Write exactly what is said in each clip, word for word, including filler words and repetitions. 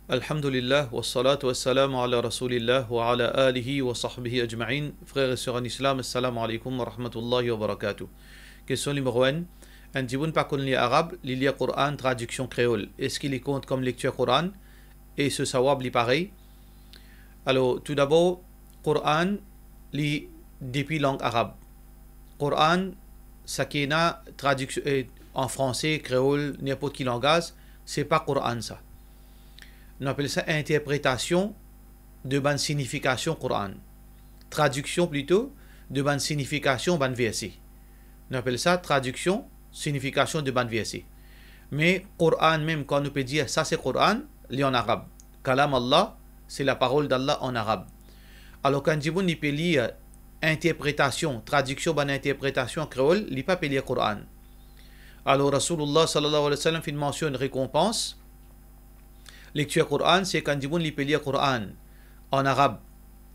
Alhamdulillah, wassalatu wassalamu ala Rasoulillah wa ala alihi wa sahbihi ajmain. Frer e ser an Islam, assalamu alaikum wa rahmatullahi wa barakatuh. Kestion nimero enn, enn dimoun pa konn lir arab, li lir Koran tradiksion kreol, eski li kont kom lektir Koran? E so sawab li parey? Alor, toudabor, Koran, li depi lang arab. Koran, saki ena tradiksion, eh, an franse, kreol, ninport ki langaz, se pa Koran sa. Nou apel sa interpretasion de bann signifikasion Koran. Tradiksion plito de bann signifikasion bann verse. Nou apel sa tradiksion, signifikasion de bann verse. Me Koran mem, kan nou pe dir sa se Koran, li an arab. Kalam Allah, se laparol d'Allah an arab. Alor, kan dimoun li pe lir interpretasion, tradiksion bann interpretasion an kreol, li pa pe lir Koran. Alor, Rasoulullah sallallahu alayhi wa sallam finn mansionn rekonpans lektir Koran, se kan dimoun li pe lir Koran an arab.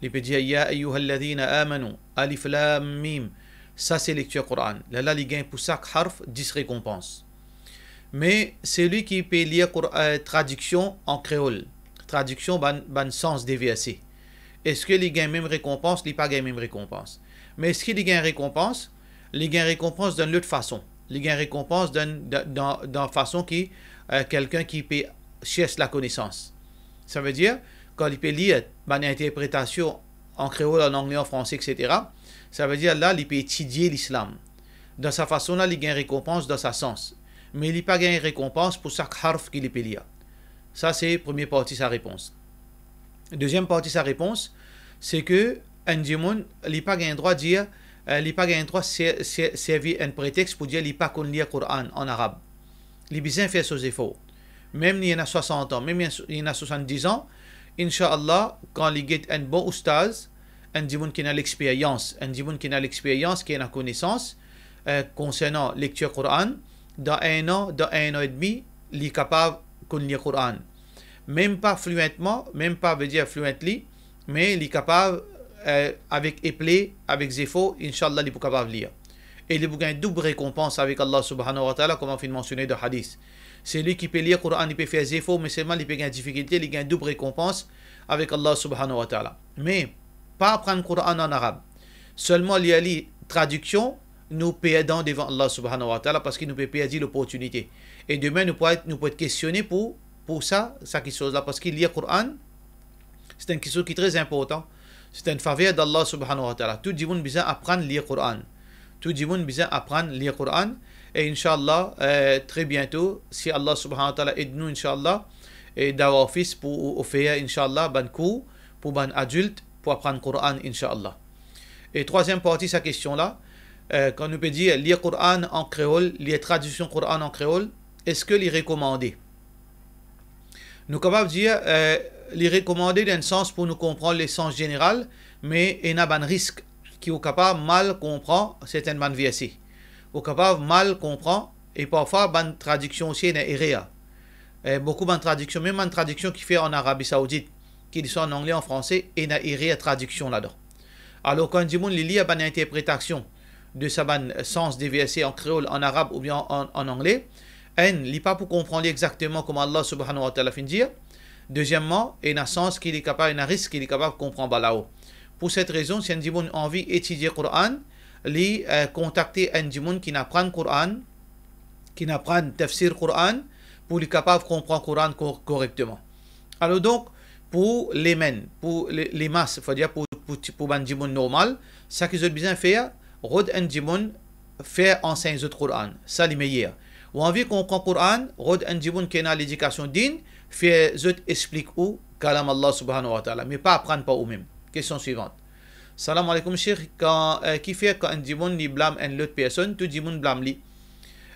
Li pe dir, "Ya ayyuhalladhina amanu, alif lam mim." Sa se lektir Koran. Lerla li gagn pou sak harf dis rekonpans. Me selwi ki pe lir Kor-, eh, tradiksion an kreol, tradiksion bann, bann sans de verse, eski li gagn mem rekonpans? Li pa gagn mem rekonpans. Me eski li gagn rekonpans? Li gagn rekonpans dan lot fason. Li gagn rekonpans dan, dan, dan, dan fason ki, eh, kelkenn ki pe cherche lakonesans. Savedir, kan li pe lir bann interpretasion an kreol, an angle, an franse, et cetera, savedir la, li pe etidie lislam. Dan sa fason la, li gagn rekonpans dan sa sans. Me li pa gagn rekonpans pou sak harf ki li pe lir. Sa se premie parti sa repons. Deziem parti sa repons, se ke enn dimoun, li pa gagn drwa dir, eh, li pa gagn drwa ser-, ser-, servi enn pretex pou dir li pa konn lir Koran an arab. Li bizin fer so zefor. Mem li ena swasant an, mem li ena, li ena swasanndiz an, inshallah, kan li get enn bon oustaz, enn dimoun ki ena lexperyans, enn dimoun ki ena lexperyans, ki ena konesans, eh, konsernan lektir Koran, dan enn an, dan enn an edmi, li kapav konn lir Koran. Mem pa fluentman, mem pa vedir fluently, me li kapav, eh, avek eple, avek zefor, inshallah, li pou kapav lir. E li pou gagn doub rekonpans avek Allah subhanahu wa ta'ala, kouma finn mansione dan hadis. Selwi ki pe lir Koran, li pe fer zefor, me selman li pe gagn difikilte, li gagn doub rekonpans avek Allah subhanahu wa ta'ala. Me pa aprann Koran an arab, selman lir li tradiksion, nou perdan devan Allah subhanahu wa ta'ala, parski nou pe perdi loportinite. E demin nou pou et, nou pou et kestione pou, pou sa, sa kiksoz la, parski lir Koran, se enn kiksoz ki tre inportan. Se enn faver d'Allah subhanahu wa ta'ala. Tou dimoun bizin aprann lir Koran. Tou dimoun bizin aprann lir Koran. E inshallah, eh, tre biento, si Allah subhanahu wa ta'ala ed nou, inshallah, e Dawah Office pou ofer, inshallah, bann kour pou bann adilt pou aprann Koran, inshallah. E trwaziem parti sa kestion la, eh, kan nou pe dir lir Koran an kreol, lir tradiksion Koran an kreol, eski li rekomande? Nou kapav dir, eh, li rekomande dan sans pou nou konpran lesans zeneral, me ena bann risk ki ou kapav mal konpran sertin bann verse. Ou kapav mal konpran, e parfwa bann tradiksion osi ena erer. Eh, boukou bann tradiksion, mem bann tradiksion ki fer an Arabi Saoudit, ki li swa an angle, an franse, ena erer tradiksion ladan. Alor, kan dimoun li lir bann interpretasion de sa bann sans de verse an kreol, an arab oubien an, an angle, enn, li pa pou konpran li exakteman kouma Allah subhanahu wa ta'ala finn dir. Deziemman, ena sans ki li kapav, ena risk ki li kapav konpran balao. Pou set rezon, si enn dimoun anvi etidie Koran, li, eh, kontakte enn dimoun ki inn aprann Koran, ki inn aprann tafsir Koran, pou li kapav konpran Koran kor-, korekteman. Alor donk, pou layman, pou le, lemas, savedir pou, pou ti, pou bann dimoun normal, saki zot bizin fer, rod enn dimoun fer ansegn zot Koran, sa li meyer. Ou anvi konpran Koran, rod enn dimoun ki ena ledikasion din, fer zot explik ou kalam Allah subhanahu wa ta'ala, me pa aprann par oumem. Kestion swivant. Salam alaikum, Sheikh. Kan, eh, kifer kan enn dimoun li blam enn lot personn, tou dimoun blam li,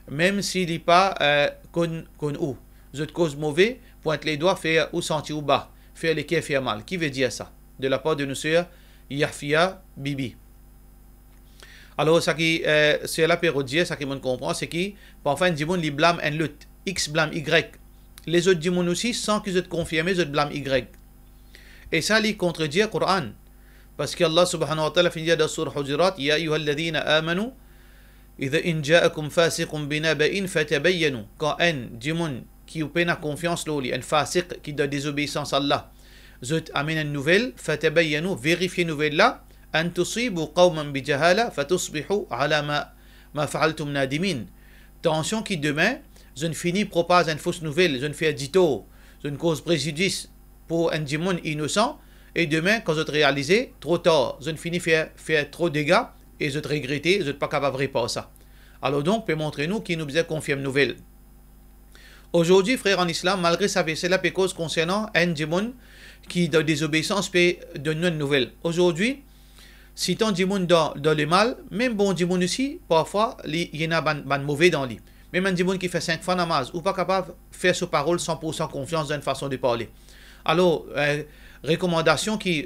mem si li pa, eh, konn, konn ou? Zot koz move, pwint ledwa, fer ou santi ou ba, fer leker fer mal. Ki vedir sa? De lapar de nou ser Yafia Bibi. Alor, saki, eh, ser la pe rod dir, saki mo'nn konpran, se ki parfwa enn dimoun li blam enn lot, X blam Y. Lezot dimoun osi, san ki zot konfirme, zot blam Y. E sa, li kontredir Koran. Parski Allah subhanahu wa ta'ala finn dir dan sourate Hujurat, "Ya ayyuhalladhina amanu, idha in ja'akum fasiqun binaba'in fatabayyanu." Kan enn dimoun ki ou pena konfians lor li, enn fasik ki dan dezobeisans Allah, zot amenn enn nouvel, fatabayyanu, verifie nouvel la, an tusibu qawman bijahala fatusbihu ala ma, ma faaltum nadimin. Tansion ki demin, zot fini propaz enn fos nouvel, zot fer ditor, zot koz prezidis pou enn dimoun inosan, e demin, kan zot realize, tro tar, zot fini fer, fer tro dega, e zot regrete, zot pa kapav repar sa. Alor donk, pe montre nou ki nou bizin konfirm nouvel. Azordi, frer an Islam, malgre sa verse la pe koz konsernan enn dimoun ki dan dezobeisans pe donn nou enn nouvel. Azordi, sitan dimoun dan, dan lemal, mem bon dimoun osi, parfwa, li, li ena bann, bann move dan li. Mem enn dimoun ki fer sink fwa namaz, ou pa kapav fer so parol san poursan konfians dan enn fason de parle. Alor, eh, rekomandasion ki,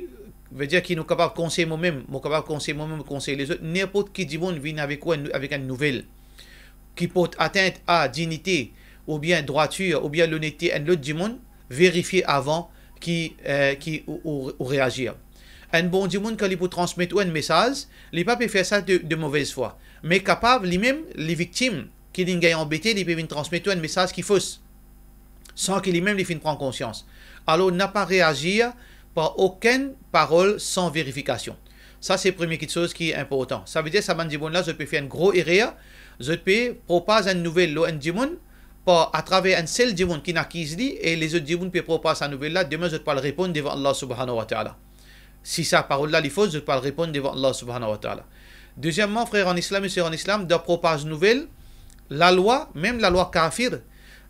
vedir ki nou kapav konsey momem, mo kapav konsey momem, konsey lezot, ninport ki dimoun vinn avek ou enn, avek enn nouvel ki port atint a dinite, oubien drwatir, oubien lonetete enn lot dimoun, verifie avan ki, eh, ki ou, ou, ou reazir. Enn bon dimoun, kan li pou transmet ou enn mesaz, li pa pe fer sa de, de movez fwa. Me kapav, limem, li viktim, ki linn gagn anbete, li pe vinn transmet ou enn mesaz ki fos, san ki limem li finn pran konsians. Alor, napa reazir par okenn parol san verifikasion. Sa, se premie kitsoz ki inportan. Savedir, sa bann dimoun la, zot pe fer enn gro erer, zot pe propaz enn nouvel lor enn dimoun, par, atraver enn sel dimoun ki finn akiz li, e lezot dimoun pe propaz sa nouvel la, demin zot pou al reponn devan Allah Subhanahu wa Ta'ala. Si sa parol la li fos, zot pou al reponn devan Allah Subhanahu wa Ta'ala. Dezieman, frer an Islam e ser an Islam, dan propaz nouvel, lalwa, mem lalwa kafir,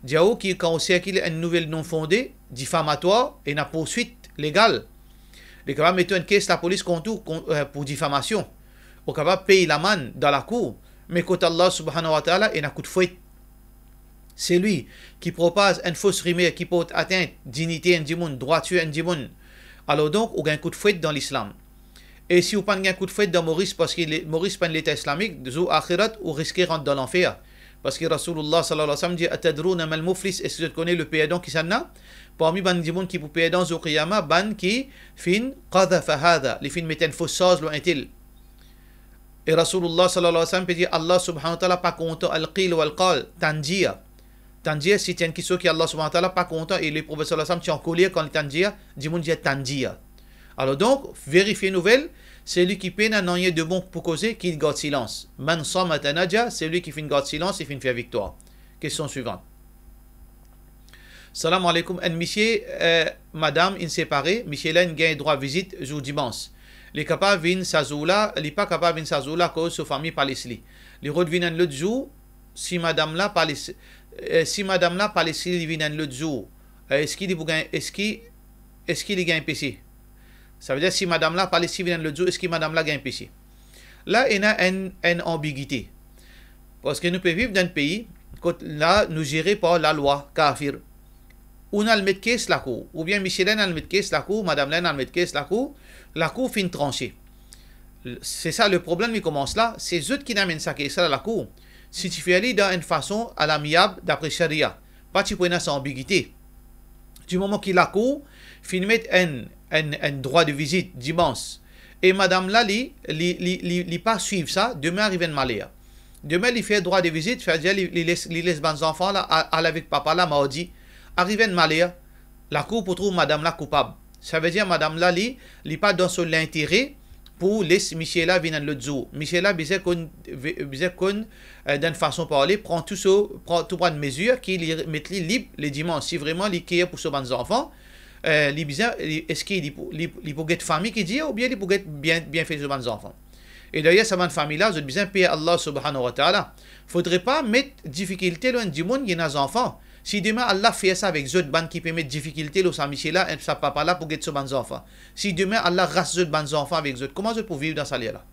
dir ou ki kan ou sirkil enn nouvel non fonde, difamatwar, ena pourswit legal. Li kapav met ou enn kes lapolis kont ou, kon-, eh, pou difamasion. Ou kapav pey lamann dan lakour, me kot Allah Subhanahu wa Ta'ala, ena kout fwet. Selwi ki propaz enn fos rimer ki port atint dinite enn dimoun, drwatir enn dimoun, alor donk, ou gagn kout fwet dan Lislam. E si ou pa'nn gagn kout fwet dan Moris, parski le-, Moris pa enn leta islamik, zour axirat, ou riske rant dan lanfer. Parski Rasoulullah sallallahu alayhi wa sallam dir, "Atadrouna mal muflis?" Eski zot kone le perdan kisannla? Parmi bann dimoun ki pou perdan zour kiyama, bann ki finn qadhafa hadha, li finn met enn fos sarz lor entel. E Rasoulullah sallallahu alayhi wa sallam pe dir, Allah Subhanahu wa Ta'ala pa kontan al-qil wal-qal, tann dir. Tann dir, si ti enn kitsoz ki Allah Subhanahu wa Ta'ala pa kontan, e Leprofet sallallahu alayhi wa sallam ti ankoler kan li tann dir, dimoun dir tann dir. Alor donk, verifie nouvel, selwi ki pena nanye de bon pou koze, ki gard silans. Man samata naja, selwi ki finn gard silans, li finn fer viktwar. Kestion swivan. Salam aleykoum. Enn misie, eh, madam inn separe, misie la inn gagn drwa vizit zour dimans. Li kapav vinn sa zour la, li pa kapav vinn sa zour la akoz so fami pa les li. Li rod vinn enn lot zour, si madam la pa les, eh, si madam la pa les li vinn enn lot zour, eh, eski li pou gagn, eski, eski li gagn pese? Savedir si madam la pa les li vinn enn lot zour, eski madam la gagn pese? La ena enn, enn anbigite. Parski nou pe viv dan enn pei kot la nou zere par lalwa kafir. Ou inn al met kes lakour, oubien misie la inn al met kes lakour, madam la inn al met kes lakour, lakour finn transe. Se sa, le problem li koumans la, se zot ki amenn sa kes la lakour. Si ti fer li dan enn fason alamiab dapre sharia, pa ti pou ena sa anbigite. Di moman ki lakour finn met enn, enn, enn drwa de vizit dimans, e madam la, li, li, li, li, li pa swiv sa, demin ariv enn maler. Demin li fer drwa de vizit, savedir li, li les, li les bann zanfan la a-, al avek papa la mardi. Ariv enn maler, lakour pou trouv madam la koupab. Savedir madam la, li, li pa dan so lintere pou les misie la vinn enn lot zour. Misie la bizin konn, ve-, bizin konn, eh, dan enn fason parle, pran tou so, pran tou bann mezir ki li met li lib le dimans. Si vreman li ker pou so bann zanfan, eh, li bizin, li, eski li pou, li, li pou get fami ki dir, oubien li pou get bien, bienfe so bann zanfan? E dayer, sa bann fami la, zot bizin per Allah Subhanahu wa Ta'ala. Fodre pa met difikilte lor enn dimoun ki ena zanfan. Si demin Allah fer sa avek zot, bann ki pe met difikilte lor sa misie la, enn sa papa la pou get so bann zanfan. Si demin Allah ras zot bann zanfan avek zot, kouma zot pou viv dan sa ler la?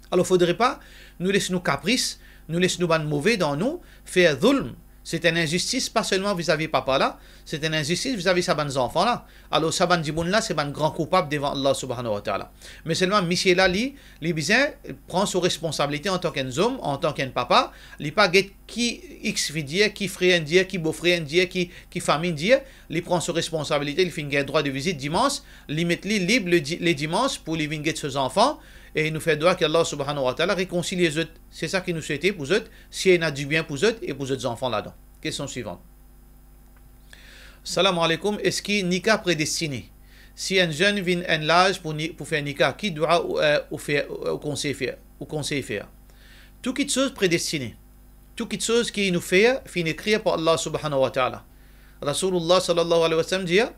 Alor, fodre pa nou les nou kapris, nou les nou bann move dan nou fer zulm. Se enn inzistis, pa selman vizavi papa la, se enn inzistis vizavi sa bann zanfan la. Alor, sa bann dimoun la, se bann gran koupab devan Allah Subhanahu wa Ta'ala. Me selman, misie la, li, li bizin pran so responsabilite antan ki enn zom, antan ki enn papa. Li pa get ki x finn dir, ki frer inn dir, ki bofrer inn dir, ki, ki fami inn dir. Li pran so responsabilite, li finn gagn drwa de vizit dimans, li met li lib le di-, le dimans pou li vinn get so zanfan, e nou fer dwa ki Allah Subhanahu wa Ta'ala rekonsilie zot. Se sa ki nou swete pou zot, si ena dibien pou zot e pou zot zanfan ladan. Kestion swivan. Salam aleykoum, eski nika predestine? Si enn zenn vinn enn laz pou ni-, pou fer nika, ki dua ou, eh, ou fer, ou konsey fer, ou konsey fer? Tou kitsoz predestine. Tou kitsoz ki nou fer, finn ekrir par Allah subhanahu wa ta'ala. Rasulullah sallallahu alayhi wa sallam dir,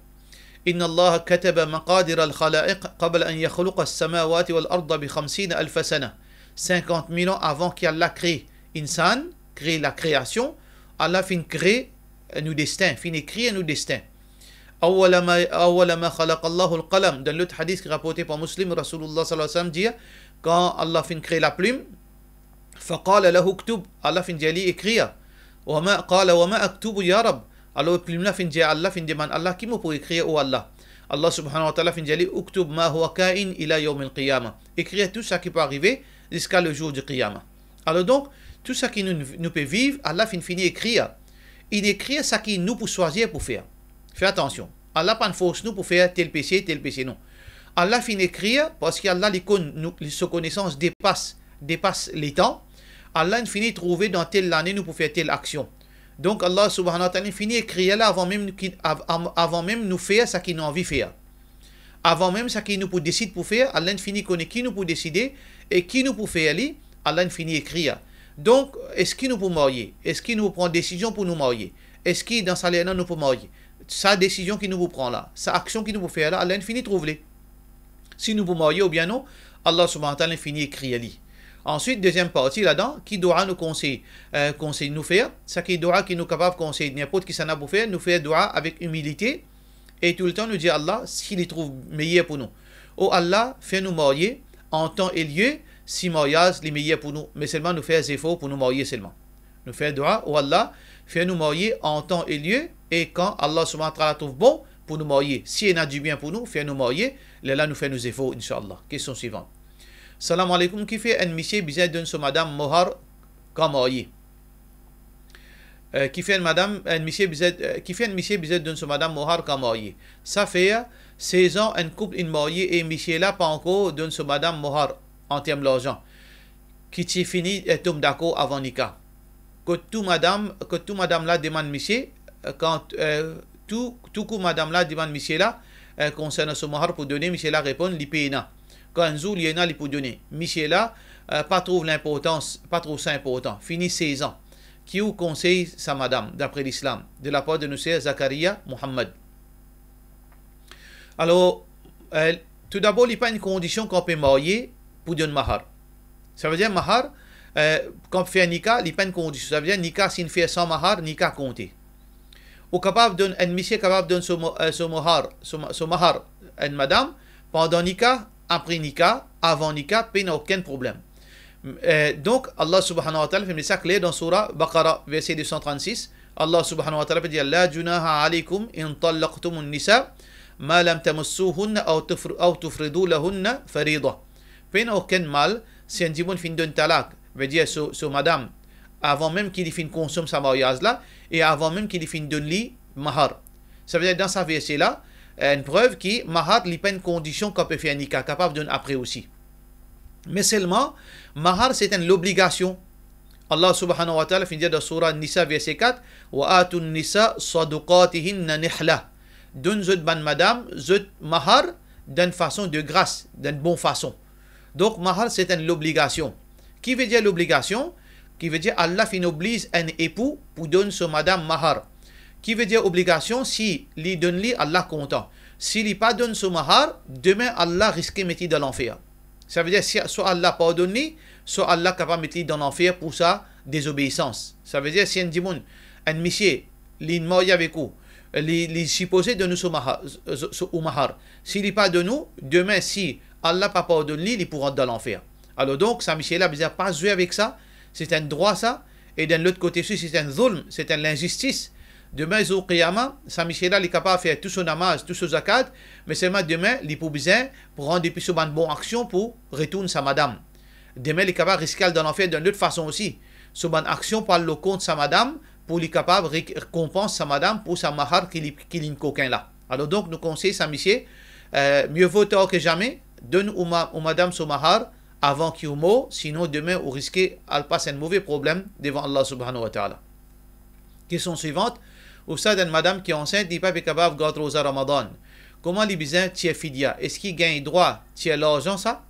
"Inna Allah kataba maqadir al-khalaiq qabla an yakhluqa as-samawati wal arda bi khamsina alfa sana." Sinkant mil an avan ki Allah kre insan, kre lakreasion, Allah finn kre, eh, nou destin, finn ekrir nou destin. Awwala ma, awwala ma khalaqa Allahu al-qalam. Dan lot hadis ki raporte par Muslim, Rasulullah sallallahu alayhi wa sallam dir, kan Allah finn kre laplim, faqala lahu uktub, Allah finn dir li ekrir. Wa ma, qala wa ma aktubu ya Rabb. Alor plim la finn dir Allah, finn demann Allah, ki mo pou ekrir, o Allah? Allah subhanahu wa ta'ala finn dir li, uktub ma huwa kain ila yawmil qiyamah. Ekrir tou sa ki pou arive ziska le zour di qiyamah. Alor donk, tou sa ki nou, nou pe viv, Allah finn fini ekrir. Inn ekrir sa ki nou pou swazir pou fer. Fer atansion. Allah pa'nn fors nou pou fer tel pese, tel pese, non. Allah finn ekrir, parski Allah li konn nou, li, so konesans depas, depas letan. Allah inn fini trouve dan tel lane nou pou fer tel aksion. Donk Allah subhanahu wa ta'ala inn fini ekrir la avan mem ki, av-, av-, avan mem nou fer sa ki nou anvi fer. Avan mem sa ki nou pou desid pou fer, Allah inn fini kone ki nou pou deside e ki nou pou fer li, Allah inn fini ekrir. Donk, eski nou pou marye? Eski nou pou pran desizion pou nou marye? Eski dan sa ler la nou pou marye? Sa desizion ki nou pou pran la, sa aksion ki nou pou fer la, Allah inn fini trouv li. Si nou pou marye oubien non, Allah subhanahu wa ta'ala inn fini ekrir li. Answit, deziem parti ladan, ki dua nou konsey, eh, konsey nou fer? Sa ki dua ki nou kapav konsey ninport kisannla pou fer, nou fer dua avek imilite, e toultan nou dir Allah si li trouv meyer pou nou. O Allah, fer nou marye an tan e lie, si maryaz li meyer pou nou, me selman nou fer zefor pou nou marye selman. Nou fer dua, o Allah, fer nou marye an tan e lie, e kan Allah subhanahu wa ta'ala trouv bon pou nou marye, si ena dibien pou nou, fer nou marye, lerla nou fer nou zefor, inshallah. Kestion swivan. Salam aleykoum, kifer enn misie bizin donn so madam mohar kan marye? Eh, kifer enn madam, enn misie bizin, eh, kifer enn misie bizin donn so madam mohar kan marye? Safer sez an enn koup inn marye e misie la pa ankor donn so madam mohar an term larzan ki ti fini, eh, tom dakor avan nika. Kot tou madam, kot tou madam la demann misie, eh, kan, eh, tou, tou kou madam la demann misie la, eh, konsernan so mohar pou done, misie la reponn li pena. Kan enn zour li ena, li pou done. Misie la, eh, pa trouv linportans, pa trouv sa inportan. Fini sez an. Ki ou konsey sa madam, dapre Lislam? De lapar de nou ser Zakaria Mohammad. Alor, eh, toudabor, li pa enn kondision kan pe marye pou donn mahar. Savedir mahar, eh, kan fer nika, li pa enn kondision. Savedir nika, si inn fer san mahar, nika konte. Ou kapav donn, enn misie kapav donn so mo-, eh, so mohar, so ma-, so mahar enn madam, pandan nika, apre nika, avan nika, pena okenn problem. Eh, donk, Allah subhanahu wa ta'ala finn met sa kler dan Sourah Baqarah, verse de san trannsis. Allah subhanahu wa ta'ala pe dir, "La junaha alaykum in tallaqtumun nisa ma lam tamassuhunna aw tufr-, aw tufridu lahunna farida." Pena okenn mal si enn dimoun finn donn talak, vedir so, so madam, avan mem ki li finn konsom sa maryaz la, e avan mem ki li finn donn li mahar. Savedir dan sa verse la, enn prev ki mahar li pa enn kondision kan pe fer nika, kapav donn apre osi. Me selman, mahar se enn lobligasion. Allah subhanahu wa ta'ala finn dir dan Sourah Nisa verse kat, "Wa atun nisa sadaqatihinna nihla." Donn zot bann madam zot mahar dan fason de gras, dan bon fason. Donk, mahar se enn lobligasion. Ki vedir lobligasion? Ki vedir Allah finn obliz enn epou pou donn so madam mahar. Ki vedir obligasion? Si li donn li, Allah kontan. Si li pa donn so mahar, demin Allah riske met li dan lanfer. Savedir, si, swa Allah pardonn li, swa Allah kapav met li dan lanfer pou sa dezobeisans. Savedir, si enn dimoun, enn misie, li marye avek ou, li, li sipoze donn ou so mahar, so, so, ou mahar. Si li pa donn ou, demin, si Allah pa pardonn li, li pou rant dan lanfer. Alor donk, sa misie la bizin pa zwe avek sa, se enn drwa sa, e dan lot kote osi, se enn zulm, se enn linzistis. Demin zour qiyama, sa misie la, li kapav fer tou so namaz, tou so zakat, me selman demin, li pou bizin pran depi so bann bon aksion pou retourn sa madam. Demin, li kapav riske al dan lanfer dan lot fason osi. So bann aksion pou al lor kont sa madam, pou li kapav re-, rekonpans sa madam pou sa mahar ki li, ki linn kokin la. Alor donk, nou konsey sa misie, eh, mieux vaut tard que jamais, donn ou ma-, ou madam so mahar avan ki ou mor, sinon demin ou riske al pas enn move problem devan Allah subhanahu wa ta'ala. Kestion swivant, Oustaz, enn madam ki ansint, li pa pe kapav gard roza Ramadan. Kouma li bizin tir fidya? Eski gagn drwa tir larzan sa?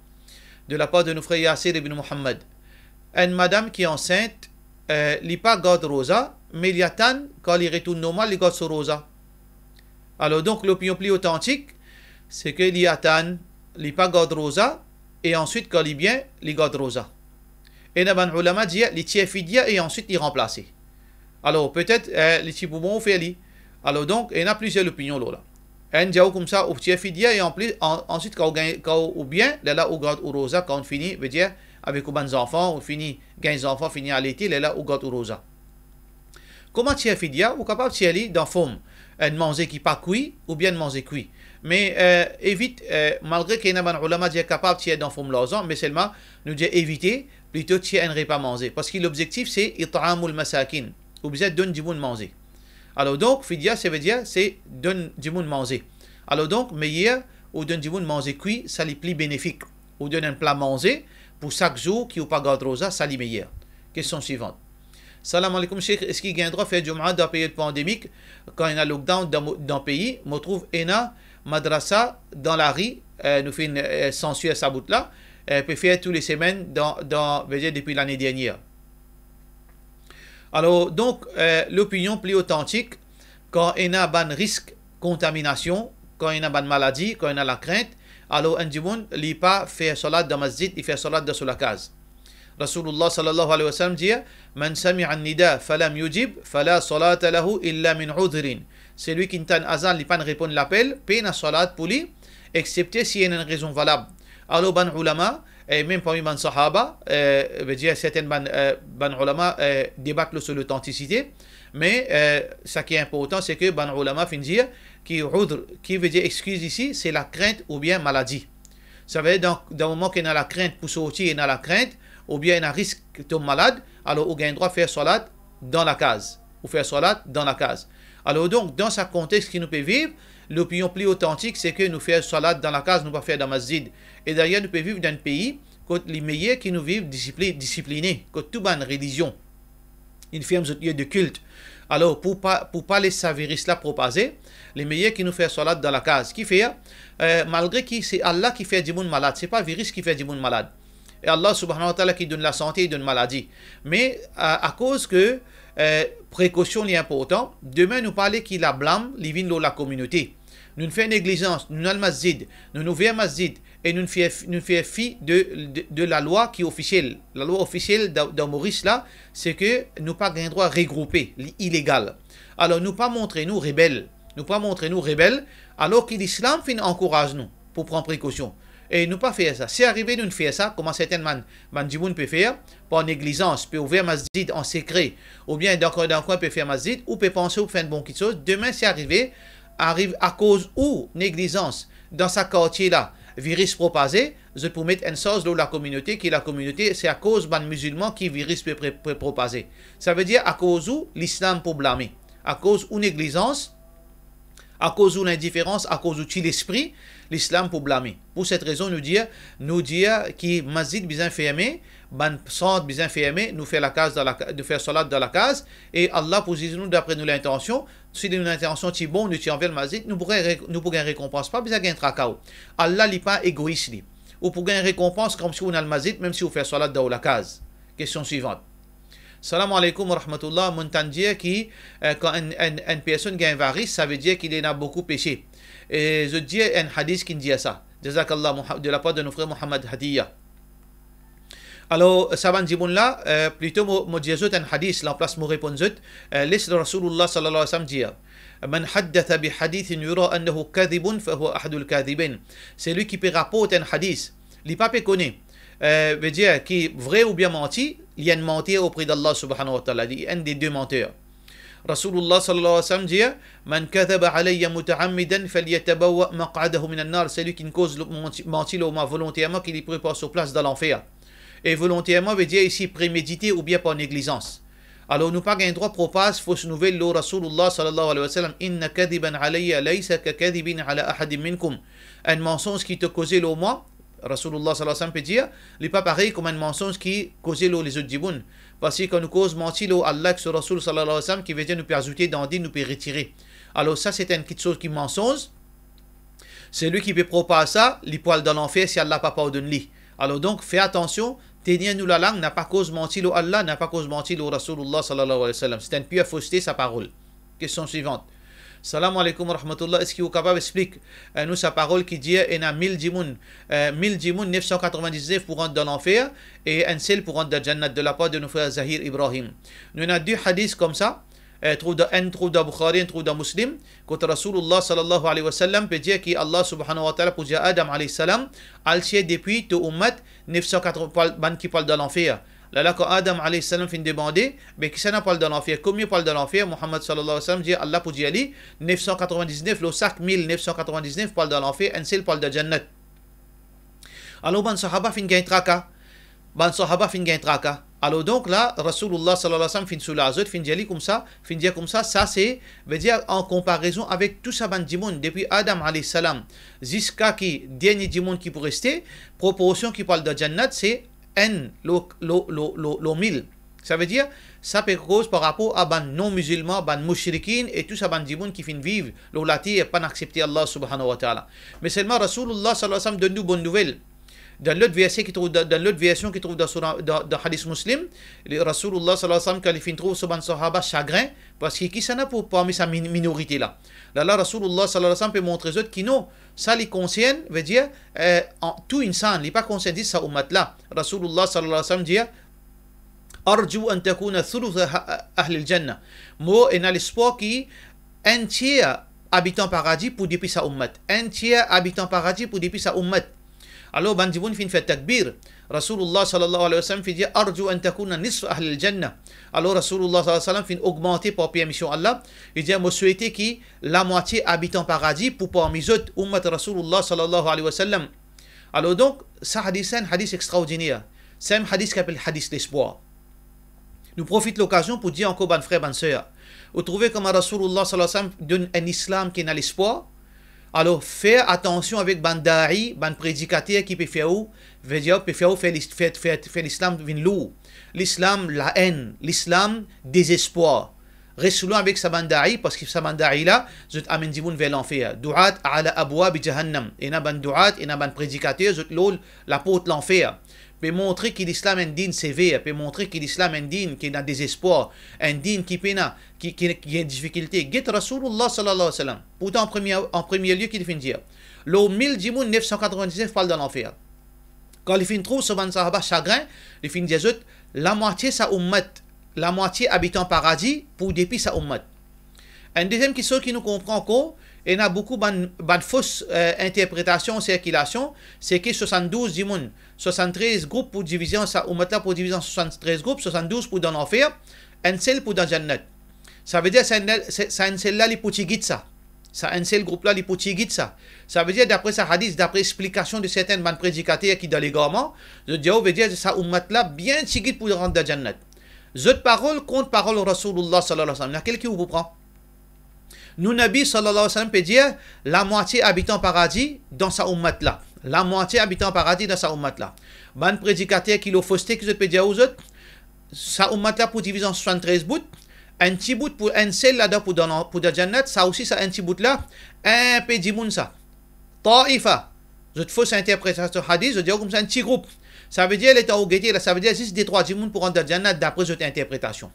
De lapar de nou frer Yasir ibn Muhammad. Enn madam ki ansint, eh, li pa gard roza, me li atann, kan li retourn normal, li gard so roza. Alor donk, lopinion pli otantik, se ke li atann, li pa gard roza, e answit, kan li bien, li gard roza. Ena bann oulama dir, li tir fidya e answit li ranplase. Alor, petet, eh, li ti pou bon ou fer li. Alor donk, ena plizier lopinion lor la. Enn dir ou koumsa, ou tir fidya e anplis, an-, answit, kan ou gagn, kan ou bien, lerla ou gard ou roza, kan ou fini, vedir, avek ou bann zanfan, ou fini gagn zanfan, fini alete, lerla ou gard ou roza. Kouma tir fidya? Ou kapav tir li dan form enn manze ki pa kwi oubien enn manze kwi. Me, eh, evit, eh, malgre ki ena bann oulama dir kapav tir dan form larzan, me selman nou dir evite, plito tir enn repa manze. Parski lobzektif se it'amul masakin. Ou bizin donn dimoun manze. Alor donk, fidya, savedir se donn dimoun manze. Alor donk, meyer ou donn dimoun manze kwi, sa li pli benefik. Ou donn enn pla manze pou sak zour ki ou pa gard roza, sa li meyer. Kestion swivant. Salam aleykoum Sheikh, eski gagn drwa fer Jumaa dan peryod pandemik, kan ena lockdown dan mo-, dan pei? Mo trouv ena madrasa dan lari, eh, nou finn, eh, sansir sa bout la, eh, pe fer tou le semenn dan, dan, vedir depi lane dernier. Alor donk, eh, lopinion pli otantik, kan ena bann risk kontaminasion, kan ena bann maladi, kan ena lakrint, alor enn dimoun, li pa fer salat dan masjid, li fer salat dan so lakaz. Rasoulillah sallallahu alayhi wa sallam dir, "Man sami'a an-nida falam yujib, fala salata lahu illa min udhrin." Selwi ki tann azan, li pa'nn reponn lapel, pena salat pou li, exsepte si ena enn rezon valab. Alor bann oulama, e mem parmi bann sahaba, eh, vedir sertin bann, eh, bann oulama, eh, debat lor so lotantisite, me, eh, saki inportan, se ke bann oulama finn dir ki udhr, ki vedir exkiz isi, se lakrint oubien maladi. Savedir dan, dan moman ki ena lakrint pou sorti, ena lakrint, oubien ena risk tom malad, alor ou gagn drwa fer salat dan lakaz. Ou fer salat dan lakaz. Alor donk, dan sa kontex ki nou pe viv, lopinion pli otantik, se ke nou fer salat dan lakaz, nou pa fer dan masjid. E dayer, nou pe viv dan enn pei kot li meyer ki nou viv disipli-, disipline, kot tou bann relizion inn ferm zot lie de kilt. Alor, pou pa, pou pa les sa viris la propaze, li meyer ki nou fer salat dan lakaz. Kifer, eh, malgre ki se Allah ki fer dimoun malad, se pa viris ki fer dimoun malad. E Allah subhanahu wa ta'ala ki donn lasante, li donn maladi. Me, eh, akoz ke, eh, prekosion li inportan, demin nou pa le ki lablam li vinn lor lakominote. Nou'nn fer neglizans, nou'nn al masjid, nou'nn ouver masjid, e nou'nn fer, nou'nn fer fi de, de, de lalwa ki ofisiel. Lalwa ofisiel dan, dan Moris la, se ke nou pa gagn drwa regroupe, li ilegal. Alor nou pa montre nou rebel, nou pa montre nou rebel, alor ki Lislam finn ankouraz nou pou pran prekosion. E nou pa fer sa. Si arive nou'nn fer sa, kouma sertin bann, bann dimoun pe fer, par neglizans, pe ouver masjid an sekre, oubien dan kwin, dan kwin pe fer masjid, ou pe panse ou fer enn bon kiksoz, demin si arive, ariv akoz ou neglizans, dan sa kartie la, viris propaze, zot pou met enn sarz lor lakominote, ki lakominote, se akoz bann mizilman ki viris pe, pe, pe propaze. Savedir akoz ou, Lislam pou blame. Akoz ou neglizans, akoz ou lindiferans, akoz ou ti lespri, Lislam pou blame. Pou set rezon nou dir, nou dir ki masjid bizin ferme, bann sant bizin ferme, nou fer lakaz dan laka-, nou fer salat dan lakaz, e Allah pou ziz nou dapre nou lintansion. Si nou lintansion ti bon, nou ti anvi al masjid, nou pou gagn re-, nou pou gagn rekonpans, pa bizin gagn traka ou. Allah li pa egois li. Ou pou gagn rekonpans koumsi ou'nn al masjid, mem si ou fer salat dan ou lakaz. Kestion swivant. Salam aleykoum wa rahmatullah. Mo'nn tann dir ki, eh, kan enn, enn, enn personn gagn varis, savedir ki li ena boukou pese. E zot dir enn hadis ki'nn dir sa. Jazakallah Muha-, de lapar de nou frer Muhammad Hadiya. Alor, sa bann dimoun la, eh, plito mo, mo dir zot enn hadis, lanplas mo reponn zot, eh, les Rasoulillah sallallahu alayhi wa sallam dir, "Man haddatha bi hadithin yura annahu kadhibun, fa huwa ahadul kadhibin." Selwi ki pe raport enn hadis, li pa pe kone, eh, vedir ki vre oubien manti, li enn manter opre d'Allah subhanahu wa ta'ala, li enn de de manter. Rasoulillah sallallahu alayhi wa sallam dir, "Man kadhaba alayya mutaammidan falyatabawwa maq'adahu minan nar." Selwi ki'nn koz lo-, manti, manti lor mwa volonterman, ki li prepar so plas dan lanfer. E volonterman vedir isi premedite oubien par neglizans. Alor nou pa gagn drwa propaz fos nouvel lor Rasoulillah sallallahu alayhi wa sallam, "Inna kadhiban alayya laysa ka kadhibin ala ahadin minkum." Enn mansonz ki to koze lor mwa, Rasoulullah sallallahu alayhi wa sallam pe dir, li pa parey kouma enn mansonz ki koze lor lezot dimoun. Parski kan nou koz manti lor Allah ek so Rasoul sallallahu alayhi wa sallam, ki vedir nou pe azoute dan din, nou pe retire. Alor sa, se enn kiksoz ki mansonz. Selwi ki pe propaz sa, li pou al dan lanfer si Allah pa pardonn li. Alor donk, fer atansion, tenir nou lalang, napa koz manti lor Allah, napa koz manti lor Rasoulullah sallallahu alayhi wa sallam. Se enn pir foste sa parol. Kestion swivant. Salam aleykoum wa rahmatullah, eski ou kapav explik, eh, nou sa parol ki dir ena mil dimoun, eh, mil dimoun, nef san katrovin-diz-nef pou rant dan lanfer e enn sel pou rant dan jannat, de lapar de nou frer Zahir Ibrahim? Nou ena de hadis koumsa, eh, trouv dan, enn trouv dan Bukhari, enn trouv dan Muslim, kot Rasoulullah sallallahu alayhi wa sallam pe dir ki Allah subhanahu wa ta'ala pou dir Adam alayhi salam, al tir depi to oumat nef san katrovin bann ki pou al dan lanfer. Lerla kan Adam alayhi salam finn demande, be kisannla pou al dan lanfer, konbien pou al dan lanfer, Muhammad sallallahu alayhi wa sallam dir, Allah pou dir li, nef san katrovin-diz-nef, lor sak mil, nef san katrovin-diz-nef pou al dan lanfer, enn sel pou al dan jannat. Alor bann sahaba finn gagn traka. Bann sahaba finn gagn traka. Alor donk la, Rasoulullah sallallahu alayhi wa sallam finn soulaz zot, finn dir li koumsa, finn dir koumsa, sa se, vedir an konparezon avek tou sa bann dimoun, depi Adam alayhi salam ziska ki dernie dimoun ki pou reste, proporsion ki pou al dan jannat se enn lor, lor, lor, lor, lor mil. Savedir, sa pe koz par rapor a bann non-mizilman, bann moushrikin e tou sa bann dimoun ki finn viv lor later, pa'nn aksepte Allah subhanahu wa ta'ala. Me selman Rasoulullah sallallahu alayhi wa sallam donn nou bonn nouvel. Dan lot verse ki trouv, dan, dan lot version ki trouv dan Sura, dan, dan hadis Muslim, li, Rasoulullah sallallahu alayhi wa sallam, kan li finn trouv so bann sahaba sagrin, parski kisannla pou parmi sa min-, minorite la? Lerla Rasoulullah sallallahu alayhi wa sallam pe montre zot ki non, sa li konsern, vedir, eh, an, tou insan, li pa konsern zis sa oumat la. Rasoulullah sallallahu alayhi wa sallam dir, "Arju an takuna thulutha ha-, ahlil jannah." Mo ena lespwar ki enn tier abitan paradi pou depi sa oumat. Enn tier abitan paradi pou depi sa oumat. Alor bann dimoun finn fer takbir. Rasoulullah sallallahu alayhi wa sallam finn dir, "Arju an takuna nisf ahlil jannah." Alor Rasoulullah sallallahu alayhi wa sallam finn ogmante par permision Allah, li dir, "Mo swete ki lamwatie abitan paradi pou parmi zot, oumat Rasoulullah sallallahu alayhi wa sallam." Alor donk, sa hadis, sa enn hadis extraordiner. Sa enn hadis ki apel hadis lespwar. Nou profit lokazion pou dir ankor bann frer, bann ser, ou trouve kouma Rasoulullah sallallahu alayhi wa sallam donn enn Islam ki ena lespwar? Alor, fer atansion avek bann da'i, bann predikater ki pe fer ou, vedir pe fer ou fer lis-, fer, fer, fer Lislam vinn lour. Lislam laenn, Lislam dezespwar. Res lwin avek sa bann da'i, parski sa bann da'i la, zot amenn dimoun ver lanfer. Du'at ala abwabi jahannam. Ena bann du'at, ena bann predikater, zot lor laport lanfer. Pe montre ki Lislam enn din sever, pe montre ki Lislam enn din ki ena dezespwar, enn din ki pena, ki, ki, ki ena difikilte. Get Rasoulullah sallallahu alayhi wa sallam. Pourtan, an premie, an premie lie, ki li finn dir? Lor mil dimoun, nef san katrovin-diz-nef pou al dan lanfer. Kan li finn trouv so bann sahaba sagrin, li finn dir zot, lamwatie sa oumat, lamwatie abitan paradi pou depi sa oumat. Enn deziem kiksoz ki nou konpran ankor, ena boukou bann, bann fos, eh, interpretasion, sirkilasion, se ki swasanndouz dimoun, swasanntrez group pou divize an, sa oumat la pou divize an swasanntrez group, swasanndouz pou dan lanfer, enn sel pou dan jannat. Savedir sa enn, sa, sa enn sel la, li pou tigit sa. Sa enn sel group la, li pou tigit sa. Savedir, dapre sa hadis, dapre explikasion de sertin bann predikater ki dan legarman, zot dir, oh, vedir sa oumat la bien tigit pou rant dan jannat. Zot parol kont parol Rasoulullah sallallahu alayhi wa sallam. Lakel ki ou pou pran? Nou Nabi sallallahu alayhi wa sallam pe dir, lamwatie abitan paradi dan sa oumat la. Lamwatie abitan paradi dan sa oumat la. Bann predikater ki lor foste, ki zot pe dir ou zot, sa oumat la pou divize an swasanntrez bout, enn ti bout pou enn sel ladan pou dan, pou dan jannat, sa osi sa enn ti bout la, inpe dimoun sa. Taifa. Zot fos interpretasion hadis, zot dir koumsa enn ti group. Savedir, letan ou gete la, savedir zis de trwa dimoun pou rant dan jannat, dapre zot interpretasion.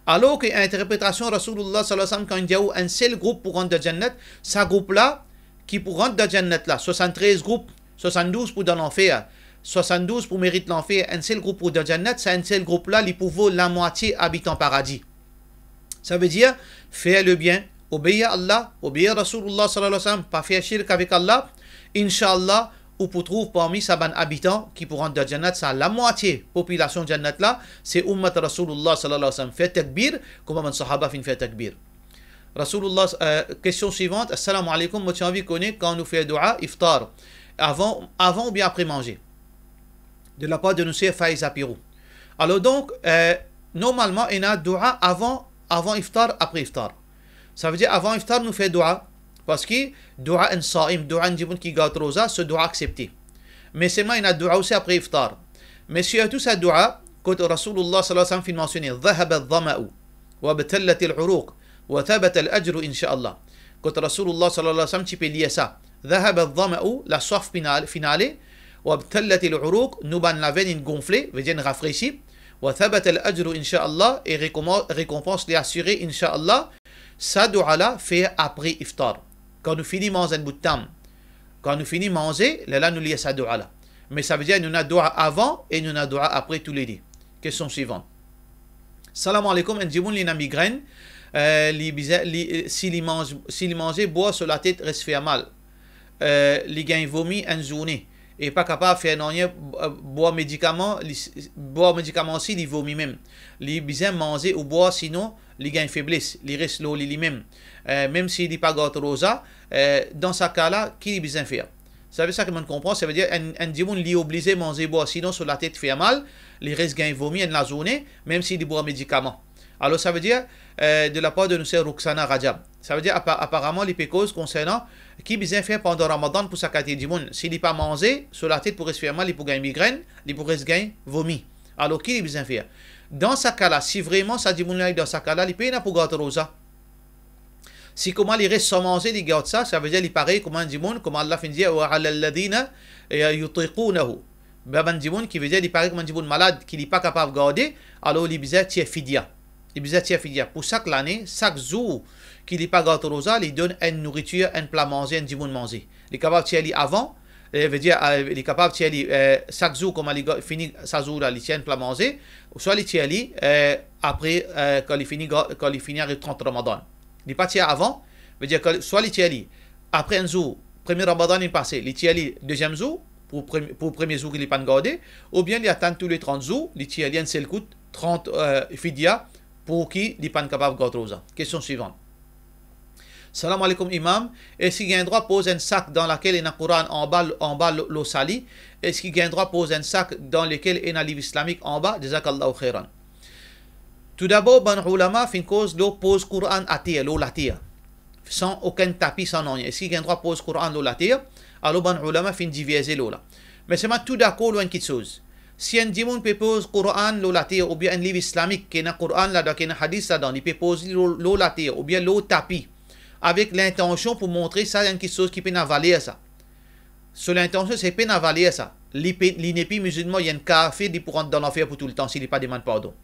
Alor ki interpretasion Rasoulullah sallallahu alayhi wa sallam, kan li dir ou enn sel group pou rant dan jannat, sa group la ki pou rant dan jannat la, swasanntrez group, swasanndouz pou dan lanfer, swasanndouz pou merit lanfer, enn sel group pou dan jannat, sa enn sel group la, li pou vo lamwatie abitan paradi. Savedir, fer lebien, obeir Allah, obeir Rasoulullah sallallahu alayhi wa sallam, pa fer shirk avek Allah, inshallah, ou pou trouv parmi sa bann abitan ki pou rant dan jannat, sa lamwatie popilasion jannat la, se oumat Rasoulullah sallallahu alayhi wa sallam. Fer takbir, kouma bann sahaba finn fer takbir. Rasoulullah, eh, kestion swivant, Assalamu alaykum, mo ti anvi kone kan nou fer doua iftar, avan, avan oubien apre manze? De lapar de nou ser Faiza Pirou. Alor donk, eh, normalman, ena doua avan, avan iftar, apre iftar. Savedir avan iftar nou fer doua, parski doua enn saim, doua enn dimoun ki gard roza, so doua aksepte. Me selman ena doua osi apre iftar. Me sirtou sa doua, kot Rasoulillah sallallahu alayhi wa sallam finn mansione, "Dhahaba adh-dhama'u, wabtallatil uruq, wa thabata al-ajru inshallah." Kot Rasoulillah sallallahu alayhi wa sallam ti pe lir sa, "Dhahaba adh-dhama'u", laswaf finn al-, finn ale, "wabtallatil uruq", nou bann lavenn inn gonfle, vedir inn rafresi, "wa thabata al-ajru inshallah", e rekonpan-, rekonpans li asire inshallah. Sa doua la fer apre iftar. Kan nou fini manz enn bout tam, kan nou fini manze, lerla nou lir sa doua la. Me savedir nou ena doua avan e nou ena doua apre toulede. Kestion swivan. Salam aleykoum, enn dimoun li ena migrenn, eh, li bizin, li, si li manz, si li manze, bwar so latet res fer mal. Eh, li gagn vomi enn zourne e pa kapav fer nanye, eh, bwar medikaman, li, bwar medikaman si li vomi mem. Li bizin manze ou bwar, sinon li gagn febles, li res lor li limem. Eh, mem si li pa gard roza, eh, dan sa ka la, ki li bizin fer? Savedir sa ki mo'nn konpran, savedir enn, enn dimoun li oblize manze bwar, sinon so latet fer mal, li res gagn vomi enn lazourne, mem si li bwar medikaman. Alor savedir, eh, de lapar de nou ser Ruksana Rajab. Savedir apa-, aparaman li pe koz konsernan ki bizin fer pandan Ramadan pou sa kalite dimoun. Si li pa manze, so latet pou res fer mal, li pou gagn migrenn, li pou res gagn vomi. Alor ki li bizin fer? Dan sa ka la, si vreman sa dimoun la dan sa ka la, li pena pou gard roza. Si kouma li res san manze, li gard sa, savedir li parey kouma enn dimoun, kouma Allah finn dir, "Wa ala alladhina, eh, yutiqunahu." Bann dimoun ki vedir li parey kouma enn dimoun malad, ki li pa kapav garde, alor li bizin tir fidya. Li bizin tir fidya. Pou sak lane, sak zour ki li pa gard roza, li donn enn nouritir, enn pla manze, enn dimoun manze. Li kapav tir li avan, eh, vedir, eh, li kapav tir li, eh, sak zour, kouma li ga-, fini sa zour la, li tir enn pla manze, ouswa li tir li, eh, apre, eh, kan li fini ga-, kan li fini ariv trant Ramadan. Li pa tir avan, vedir kan, swa li tir li apre enn zour, premie Ramadan inn pase, li tir li deziem zour, pou prem-, pou premie zour ki li pa'nn garde, oubien li atann toule trant zour, li tir li enn sel kout, trant, eh, fidya, pou ki li pa'nn kapav gard roza. Kestion swivan. Salam aleykoum imam, eski gagn drwa poz enn sak dan lakel ena Koran anba, anba lo, lo sali? Eski gagn drwa poz enn sak dan lekel ena liv islamik anba? Jazakallahu khairan. Toudabor, bann oulama finn koz lor poz Koran ater, lor later, san okenn tapi, san nanye. Eski gagn drwa poz Koran lor later? Alor bann oulama finn diverze lor la. Me selman tou dakor lor enn kiksoz. Si enn dimoun pe poz Koran lor later oubien enn liv islamik ki ena Koran ladan, ki ena hadis ladan, li pe poz li lor, lor later oubien lor tapi, avek lintansion pou montre sa enn kiksoz ki pena valer sa. So lintansion se pena valer sa. Li pe, li nepli mizilman, li enn kafir, li pou rant dan lanfer pou toultan si li pa demann pardon.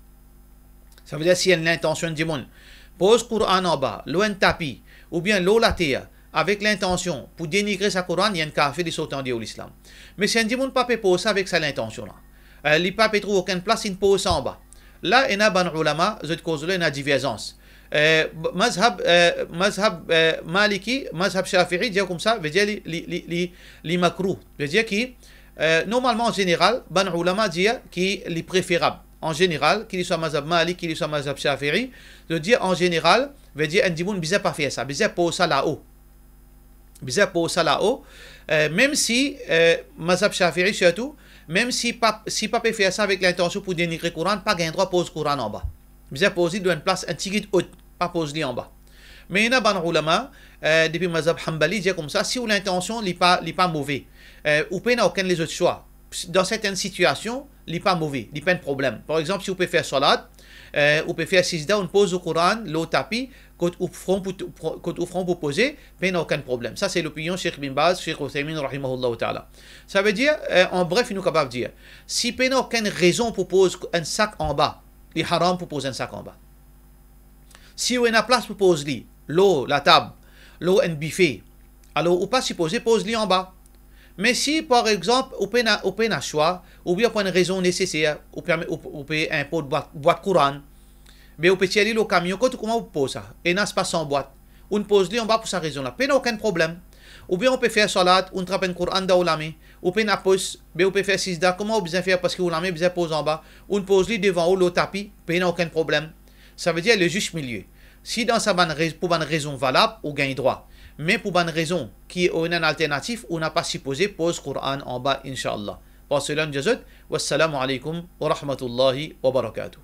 Savedir si enn lintansion dimoun poz Koran anba, lor enn tapi, oubien lor later, avek lintansion pou denigre sa Koran, li enn kafir, li sorti andeor lislam. Me si enn dimoun pa pe poz sa avek sa lintansion la, eh, li pa pe trouv okenn plas, inn poz sa anba. La ena bann oulama, zot koz la ena diverzans. Eh, b-, mazhab, eh, mazhab, eh, Maliki, mazhab Shafi'i dir koumsa, vedir li, li, li, li, li makrouh. Vedir ki, eh, normalman, an zeneral, bann oulama dir ki li preferab. An zeneral, ki li swa mazhab Malik, ki li swa mazhab Shafi'i, zot dir an zeneral, vedir enn dimoun bizin pa fer sa, bizin poz sa lao. Bizin poz sa lao, eh, mem si, eh, mazhab Shafi'i sirtou, mem si pa, si pa pe fer sa avek lintansion pou denigre Koran, pa gagn drwa poz Koran anba. Bizin poz li dan enn plas enn tigit ot, pa poz li anba. Me ena bann oulama, eh, depi mazhab Hanbali, dir koumsa, si ou lintansion li pa, li pa move, eh, ou pena okenn lezot swa. Dan sertenn sitiasion, li pa move, li pa enn problem. Par exanp, si ou pe fer salat, eh, ou pe fer sizda, ou poz ou Koran lor tapi, kot ou fron pou, kot ou fron pou poze, pena okenn problem. Sa se lopinion Sheikh Bin Baz, Sheikh Uthaymin, rahimahullahu ta'ala. Savedir, eh, an bref, nou kapav dir, si pena okenn rezon pou poz enn sak anba, li haram pou poz enn sak anba. Si ou ena plas pou poz li lor latab, lor enn bife, alor ou pa sipoze poz li anba. Me si, par exanp, ou pena, ou pena swa, oubien pou enn rezon neseser, ou pe, ou, ou pe inport bwat, bwat Koran, be ou pe tir li lor kamion, kot ou, kouma ou poz sa? Ena spas san bwat. Ou poz li anba pou sa rezon la. Pena okenn problem. Oubien ou pe fer salat, ou trap enn Koran dan ou lame, ou pena pos, be ou pe fer sizda, kouma ou bizin fer, paski ou lame bizin poz anba, ou poz li devan ou lor tapi, pena okenn problem. Savedir le juste milieu. Si dan sa bann rez-, pou bann rezon valab, ou gagn drwa. Me pou bann rezon ki ou ena enn alternatif, ou napa sipoze poz Koran anba, inshallah. Par sela, nou dir zot, wassalamu alaikum wa rahmatullahi wa barakatuh.